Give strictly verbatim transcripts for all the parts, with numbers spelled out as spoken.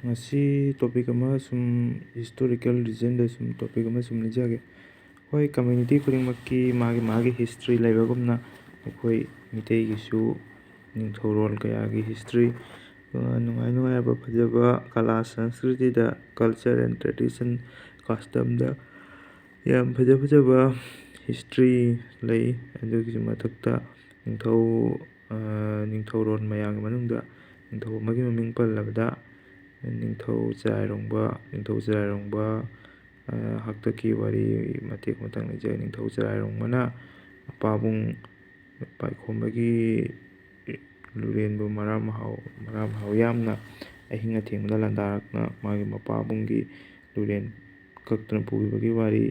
ꯉꯁꯤ topic ꯑꯃ ꯁꯨꯝ, historical reasonꯗ ꯁꯨꯝ topic ꯑꯃ ꯁꯨꯝ ꯂꯤꯖꯒꯦ꯫ ꯍꯣꯏ, community ꯈꯨꯗꯤꯡꯃꯛꯀꯤ ꯃꯥꯒꯤ ꯃꯥꯒꯤ history ꯂꯩꯕꯒꯨꯝꯅ, ꯑꯩꯈꯣꯏ ꯃꯤꯇꯩꯒꯤꯁꯨ ꯅꯤꯡꯊꯧꯔꯣꯜ ꯀꯌꯥꯒꯤ history, ꯑ, ꯅꯨꯡꯉꯥꯏ ꯅꯨꯡꯉꯥꯏꯕ, ꯐꯖꯕ ꯀꯂꯥ ꯁꯪꯁꯀ꯭ꯔꯤꯇꯤꯗ, culture and tradition, customꯗ ꯌꯥꯝ ꯐꯖ ꯐꯖꯕ history ꯂꯩ꯫ ꯑꯗꯨꯒꯤꯁꯨ ꯃꯊꯛꯇ ꯅꯤꯡꯊꯧ, ꯑ, ꯅꯤꯡꯊꯧꯔꯣꯜ ꯃꯌꯥꯝꯒꯤ ꯃꯅꯨꯡꯗ ꯅꯤꯡꯊꯧ ꯑꯃꯒꯤ ꯃꯃꯤꯡ ꯄꯜꯂꯕꯗ, ꯅꯤꯡꯊꯧ ꯆꯔꯥꯏꯔꯣꯡꯕ, ꯅꯤꯡꯊꯧ ꯆꯔꯥꯏꯔꯣꯡꯕ, ꯑ, ꯍꯥꯛꯇꯛꯀꯤ ꯋꯥꯔꯤ ꯃꯇꯦꯛ ꯑꯃꯇꯪ ꯂꯤꯖꯒꯦ꯫ ꯅꯤꯡꯊꯧ ꯆꯔꯥꯏꯔꯣꯡꯕꯅ ꯃꯄꯥꯕꯨꯡ ꯄꯥꯏꯈꯣꯝꯕꯒꯤ ꯂꯨꯔꯦꯟꯕꯨ ꯃꯔꯥ ꯃꯍꯥꯎ, ꯃꯔꯥ ꯃꯍꯥꯎ ꯌꯥꯝꯅ ꯑꯍꯤꯡ ꯑꯊꯦꯡꯕꯗ ꯂꯥꯟꯗꯥꯔꯛꯅ ꯃꯥꯒꯤ ꯃꯄꯥꯕꯨꯡꯒꯤ ꯂꯨꯔꯦꯟ ꯀꯛꯇꯨꯅ ꯄꯨꯈꯤꯕꯒꯤ ꯋꯥꯔꯤ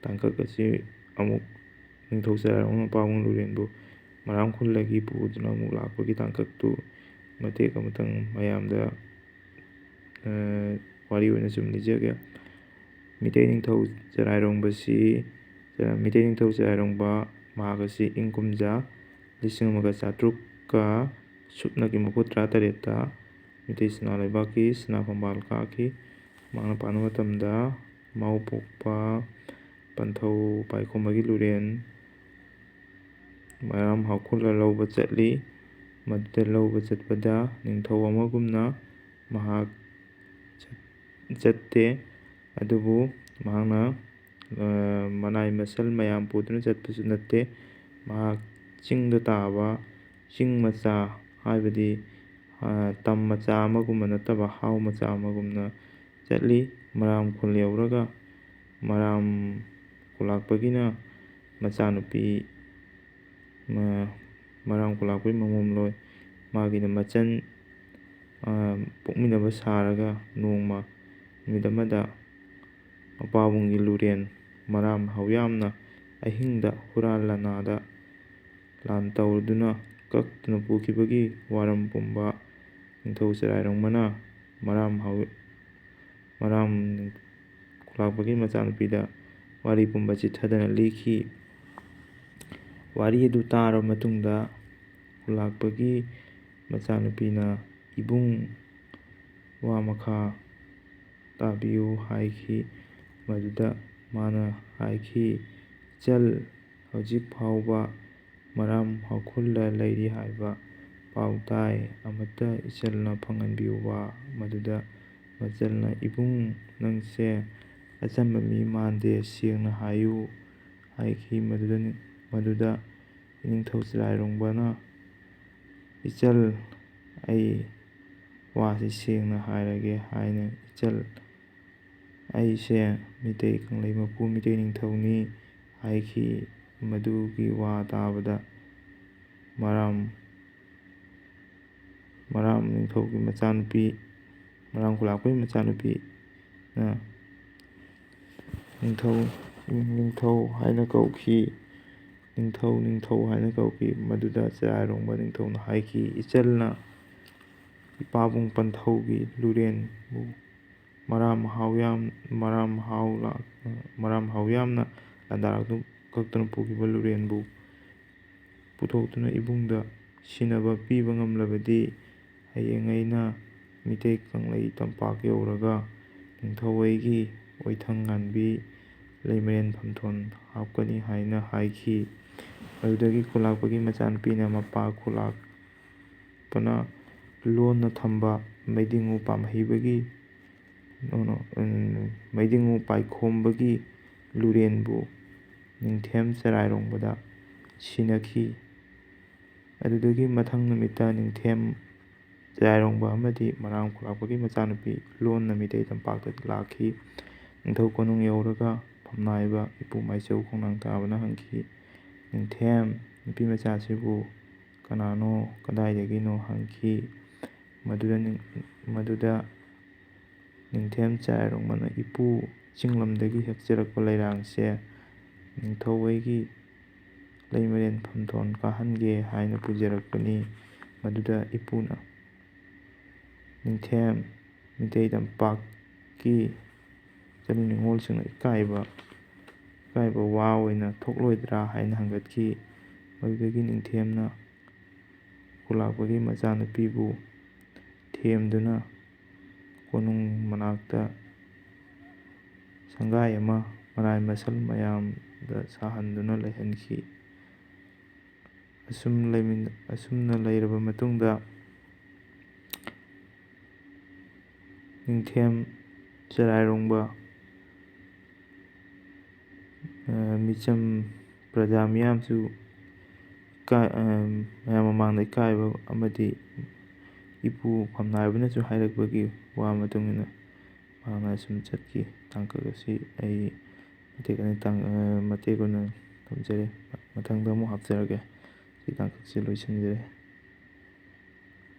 ꯇꯥꯡꯀꯛ ꯑꯁꯤ ꯑꯃꯨꯛ ꯅꯤꯡꯊꯧ ꯆꯔꯥꯏꯔꯣꯡꯕ ꯃꯄꯥꯕꯨꯡ ꯂꯨꯔꯦꯟꯕꯨ ꯃꯔꯥꯝ ꯈꯨꯜꯗꯒꯤ ꯄꯨꯗꯨꯅ ꯑꯃꯨꯛ ꯂꯥꯛꯄꯒꯤ ꯇꯥꯡꯀꯛꯇꯨ ꯃꯇꯦꯛ ꯑꯃꯇꯪ ꯃꯌꯥꯝꯗ, ꯑ, ꯋꯥꯔꯤ ꯑꯣꯏꯅ ꯁꯨꯝ ꯂꯤꯖꯒꯦ꯫ ꯃꯤꯇꯩ ꯅꯤꯡꯊꯧ ꯆꯔꯥꯏꯔꯣꯡꯕꯁꯤ, ꯃꯤꯇꯩ ꯅꯤꯡꯊꯧ ꯆꯔꯥꯏꯔꯣꯡꯕ ꯃꯍꯥꯛ ꯑꯁꯤ ꯏꯪ ꯀꯨꯝꯖꯥ ꯂꯤꯁꯤꯡ ꯑꯃꯒ ꯆꯥꯇ꯭ꯔꯨꯛꯀ ꯁꯨꯞꯅꯒꯤ ꯃꯔꯤꯐꯨ ꯇꯔꯥ ꯇꯔꯦꯠꯇ ꯃꯤꯇꯩ ꯁꯅꯥ ꯂꯩꯕꯥꯛꯀꯤ ꯁꯅꯥ ꯐꯝꯕꯥꯜ ꯀꯥꯈꯤ꯫ ꯃꯍꯥꯛꯅ ꯄꯥꯟꯕ ꯃꯇꯝꯗ ꯃꯥꯎ ꯄꯣꯛꯄ ꯄꯟꯊꯧ ꯄꯥꯏꯈꯣꯝꯕꯒꯤ ꯂꯨꯔꯦꯟ ꯃꯔꯥꯝ ꯍꯥꯎꯈꯨꯜꯗ ꯂꯧꯕ ꯆꯠꯂꯤ꯫ ꯃꯗꯨꯗ ꯂꯧꯕ ꯆꯠꯄꯗ ꯅꯤꯡꯊꯧ ꯑꯃꯒꯨꯝꯅ ꯃꯍꯥꯛ ꯆꯠ-, ꯆꯠꯇꯦ꯫ ꯑꯗꯨꯕꯨ ꯃꯍꯥꯛꯅ, ꯑ, ꯃꯅꯥꯏ ꯃꯁꯜ ꯃꯌꯥꯝ ꯄꯨꯗꯨꯅ ꯆꯠꯄꯁꯨ ꯅꯠꯇꯦ꯫ ꯃꯍꯥꯛ ꯆꯤꯡꯗ ꯇꯥꯕ ꯆꯤꯡ ꯃꯆꯥ, ꯍꯥꯏꯕꯗꯤ, ꯑ, ꯇꯝ ꯃꯆꯥ ꯑꯃꯒꯨꯝꯕ ꯅꯠꯇꯕ, ꯍꯥꯎ ꯃꯆꯥ ꯑꯃꯒꯨꯝꯅ ꯆꯠꯂꯤ꯫ ꯃꯔꯥꯝ ꯈꯨꯜ ꯌꯧꯔꯒ ꯃꯔꯥꯝ ꯈꯨꯂꯥꯛꯄꯒꯤꯅ ꯃꯆꯥꯅꯨꯄꯤ, ꯃ-, ꯃꯔꯥꯝ ꯈꯨꯂꯥꯛꯄꯒꯤ ꯃꯃꯣꯝꯂꯣꯏ, ꯃꯥꯒꯤꯅ ꯃꯆꯟ, ꯑ, ꯄꯣꯛꯃꯤꯟꯅꯕ ꯁꯥꯔꯒ ꯅꯣꯡꯃ ꯅꯨꯃꯤꯠ ꯑꯃꯗ ꯃꯄꯥꯕꯨꯡꯒꯤ ꯂꯨꯔꯦꯟ ꯃꯔꯥꯝ ꯍꯧꯌꯥꯝꯅ ꯑꯍꯤꯡꯗ ꯍꯨꯔꯥꯟ ꯂꯥꯟꯅꯥꯗ ꯂꯥꯟ ꯇꯧꯗꯨꯅ ꯀꯛꯇꯨꯅ ꯄꯨꯈꯤꯕꯒꯤ ꯋꯥꯔꯝ ꯄꯨꯝꯕ ꯅꯤꯡꯊꯧ ꯆꯔꯥꯏꯔꯣꯡꯕꯅ ꯃꯔꯥꯝ ꯍꯧ-, ꯃꯔꯥꯝ ꯈꯨꯂꯥꯛꯄꯒꯤ ꯃꯆꯥꯅꯨꯄꯤꯗ ꯋꯥꯔꯤ ꯄꯨꯝꯕ ꯆꯤꯊꯗꯅ ꯂꯤꯈꯤ꯫ ꯋꯥꯔꯤ ꯑꯗꯨ ꯇꯥꯔꯕ ꯃꯇꯨꯡꯗ ꯈꯨꯂꯥꯛꯄꯒꯤ ꯃꯆꯥꯅꯨꯄꯤꯅ ꯏꯕꯨꯡ ꯋꯥ ꯃꯈꯥ ꯇꯥꯕꯤꯌꯨ" ꯍꯥꯏꯈꯤ꯫ ꯃꯗꯨꯗ ꯃꯥꯅ ꯍꯥꯏꯈꯤ, "ꯏꯆꯜ, ꯍꯧꯖꯤꯛ ꯐꯥꯎꯕ ꯃꯔꯥꯝ ꯍꯧꯈꯨꯜꯗ ꯂꯩꯔꯤ ꯍꯥꯏꯕ ꯄꯥꯎ ꯇꯥꯏ꯫ ꯑꯃꯠꯇ ꯏꯆꯜꯅ ꯐꯪꯍꯟꯕꯤꯌꯨꯕ"꯫ ꯃꯗꯨꯗ ꯃꯆꯜꯅ, "ꯏꯕꯨꯡ, ꯅꯪꯁꯦ ꯑꯆꯝꯕ ꯃꯤ ꯃꯥꯟꯗꯦ, ꯁꯦꯡꯅ ꯍꯥꯏꯌꯨ" ꯍꯥꯏꯈꯤ꯫ ꯃꯗꯨꯗ, ꯃꯗꯨꯗ ꯏꯅꯤꯡꯊꯧ ꯆꯔꯥꯏꯔꯣꯡꯕꯅ, "ꯏꯆꯜ, ꯑꯩ ꯋꯥꯁꯤ ꯁꯦꯡꯅ ꯍꯥꯏꯔꯒꯦ" ꯍꯥꯏꯅ, "ꯏꯆꯜ, ꯑꯩꯁꯦ ꯃꯤꯇꯩ ꯀꯪꯂꯩ ꯃꯄꯨ ꯃꯤꯇꯩ ꯅꯤꯡꯊꯧꯅꯤ" ꯍꯥꯏꯈꯤ꯫ ꯃꯗꯨꯒꯤ ꯋꯥ ꯇꯥꯕꯗ ꯃꯔꯥꯝ, ꯃꯔꯥꯝ ꯅꯤꯡꯊꯧꯒꯤ ꯃꯆꯥꯅꯨꯄꯤ, ꯃꯔꯥꯝ ꯈꯨꯂꯥꯛꯄꯒꯤ ꯃꯆꯥꯅꯨꯄꯤꯅ ꯅꯤꯡꯊꯧ, ꯅꯤꯡꯊꯧ ꯍꯥꯏꯅ ꯀꯧꯈꯤ꯫ ꯅꯤꯡꯊꯧ, ꯅꯤꯡꯊꯧ ꯍꯥꯏꯅ ꯀꯧꯈꯤ꯫ ꯃꯗꯨꯗ ꯆꯔꯥꯏꯔꯣꯡꯕ ꯅꯤꯡꯊꯧꯅ ꯍꯥꯏꯈꯤ, "ꯏꯆꯜꯅ ꯏꯄꯥꯕꯨꯡ ꯄꯟꯊꯧꯒꯤ ꯂꯨꯔꯦꯟꯕꯨ ꯃꯔꯥ ꯃꯍꯥꯎ ꯌꯥꯝ, ꯃꯔꯥ ꯃꯍꯥꯎ ꯂꯥ-, ꯃꯔꯥ ꯃꯍꯥꯎ ꯌꯥꯝꯅ ꯂꯥꯟꯗꯥꯔꯛꯇꯨ ꯀꯛꯇꯨꯅ ꯄꯨꯈꯤꯕ ꯂꯨꯔꯦꯟꯕꯨ ꯄꯨꯊꯣꯛꯇꯨꯅ ꯏꯕꯨꯡꯗ ꯁꯤꯟꯅꯕ ꯄꯤꯕ ꯉꯝꯂꯕꯗꯤ, ꯍꯌꯦꯡ ꯑꯩꯅ ꯃꯤꯇꯩ ꯀꯪꯂꯩ ꯇꯝꯄꯥꯛ ꯌꯧꯔꯒ ꯅꯤꯡꯊꯧ ꯑꯩꯒꯤ ꯑꯣꯏꯊꯪ ꯉꯥꯟꯕꯤ ꯂꯩꯃꯔꯦꯟ ꯐꯝꯊꯣꯟ ꯍꯥꯞꯀꯅꯤ" ꯍꯥꯏꯅ ꯍꯥꯏꯈꯤ꯫ ꯑꯗꯨꯗꯒꯤ ꯈꯨꯂꯥꯛꯄꯒꯤ ꯃꯆꯥꯅꯨꯄꯤꯅ ꯃꯄꯥ ꯈꯨꯂꯥꯛꯄꯅ ꯂꯣꯟꯅ ꯊꯝꯕ ꯃꯩꯗꯤꯡꯉꯨ ꯄꯥꯝꯍꯩꯕꯒꯤ, ꯅꯣ, ꯅꯣ, ꯎꯝ, ꯃꯩꯗꯤꯡꯉꯨ ꯄꯥꯏꯈꯣꯝꯕꯒꯤ ꯂꯨꯔꯦꯟꯕꯨ ꯅꯤꯡꯊꯦꯝ ꯆꯔꯥꯏꯔꯣꯡꯕꯗ ꯁꯤꯟꯅꯈꯤ꯫ ꯑꯗꯨꯗꯒꯤ ꯃꯊꯪ ꯅꯨꯃꯤꯠꯇ ꯅꯤꯡꯊꯦꯝ ꯆꯔꯥꯏꯔꯣꯡꯕ ꯑꯃꯗꯤ ꯃꯔꯥꯝ ꯈꯨꯂꯥꯛꯄꯒꯤ ꯃꯆꯥꯅꯨꯄꯤ ꯂꯣꯟꯅ ꯃꯤꯇꯩ ꯇꯝꯄꯥꯛꯇ ꯂꯥꯛꯈꯤ꯫ ꯅꯤꯡꯊꯧ ꯀꯣꯅꯨꯡ ꯌꯧꯔꯒ ꯐꯝꯅꯥꯏꯕ ꯏꯄꯨ ꯃꯥꯏꯆꯧ ꯈꯣꯡꯅꯥꯡ ꯇꯥꯕꯅ ꯍꯪꯈꯤ, "ꯅꯤꯡꯊꯦꯝ, ꯅꯨꯄꯤ ꯃꯆꯥꯁꯤꯕꯨ ꯀꯅꯥꯅꯣ, ꯀꯗꯥꯏꯗꯒꯤꯅꯣ?" ꯍꯪꯈꯤ꯫ ꯃꯗꯨꯗ ꯅꯤꯡ-, ꯃꯗꯨꯗ ꯅꯤꯡꯊꯦꯝ ꯆꯔꯥꯏꯔꯣꯡꯕꯅ, "ꯏꯄꯨ, ꯆꯤꯡꯂꯝꯗꯒꯤ ꯍꯦꯛꯆꯔꯛꯄ ꯂꯩꯔꯥꯡꯁꯦ ꯅꯤꯡꯊꯧ ꯑꯩꯒꯤ ꯂꯩꯃꯔꯦꯟ ꯐꯝꯊꯣꯟ ꯀꯥꯍꯟꯒꯦ ꯍꯥꯏꯅ ꯄꯨꯖꯔꯛꯄꯅꯤ"꯫ ꯃꯗꯨꯗ ꯏꯄꯨꯅ, "ꯅꯤꯡꯊꯦꯝ, ꯃꯤꯇꯩ ꯇꯝꯄꯥꯛꯀꯤ ꯏꯆꯜ ꯅꯤꯉꯣꯜꯁꯤꯡꯅ ꯏꯀꯥꯏꯕ, ꯏꯀꯥꯏꯕ ꯋꯥ ꯑꯣꯏꯅ ꯊꯣꯛꯂꯣꯏꯗ꯭ꯔꯥ?" ꯍꯥꯏꯅ ꯍꯪꯒꯠꯈꯤ꯫ ꯃꯗꯨꯗꯒꯤ ꯅꯤꯡꯊꯦꯝꯅ ꯈꯨꯂꯥꯛꯄꯒꯤ ꯃꯆꯥꯅꯨꯄꯤꯕꯨ ꯊꯦꯝꯗꯨꯅ ꯀꯣꯅꯨꯡ ꯃꯅꯥꯛꯇ ꯁꯪꯒꯥꯏ ꯑꯃ ꯃꯔꯥꯏ ꯃꯁꯜ ꯃꯌꯥꯝꯗ ꯁꯥꯍꯟꯗꯨꯅ ꯂꯩꯍꯟꯈꯤ꯫ ꯑꯁꯨꯝ ꯂꯩꯃꯤꯟ-, ꯑꯁꯨꯝꯅ ꯂꯩꯔꯕ ꯃꯇꯨꯡꯗ, ꯅꯤꯡꯊꯦꯝ ꯆꯔꯥꯏꯔꯣꯡꯕ, ꯑ, ꯃꯤꯆꯝ ꯄ꯭ꯔꯖꯥ ꯃꯤꯌꯥꯝꯁꯨ ꯏꯀꯥꯏ-, ꯑ, ꯃꯌꯥꯝ ꯃꯃꯥꯡꯗ ꯏꯀꯥꯏꯕ ꯑꯃꯗꯤ ꯏꯄꯨ ꯐꯝꯅꯥꯏꯕꯅꯁꯨ ꯍꯥꯏꯔꯛꯄꯒꯤ ꯋꯥ ꯃꯇꯨꯡ ꯏꯟꯅ ꯃꯍꯥꯛꯅ ꯑꯁꯨꯝ ꯆꯠꯈꯤ꯫ ꯇꯥꯡꯀꯛ ꯑꯁꯤ ꯑꯩ ꯃꯇꯦꯛ ꯑꯅꯤ ꯇꯥꯡ-, ꯑ, ꯃꯇꯦꯛ ꯑꯣꯏꯅ ꯊꯝꯖꯔꯦ꯫ ꯃꯊꯪꯗ ꯑꯃꯨꯛ ꯍꯥꯞꯆꯔꯒꯦ꯫ ꯁꯤ ꯇꯥꯡꯀꯛꯁꯤ ꯂꯣꯏꯁꯤꯟꯖꯔꯦ꯫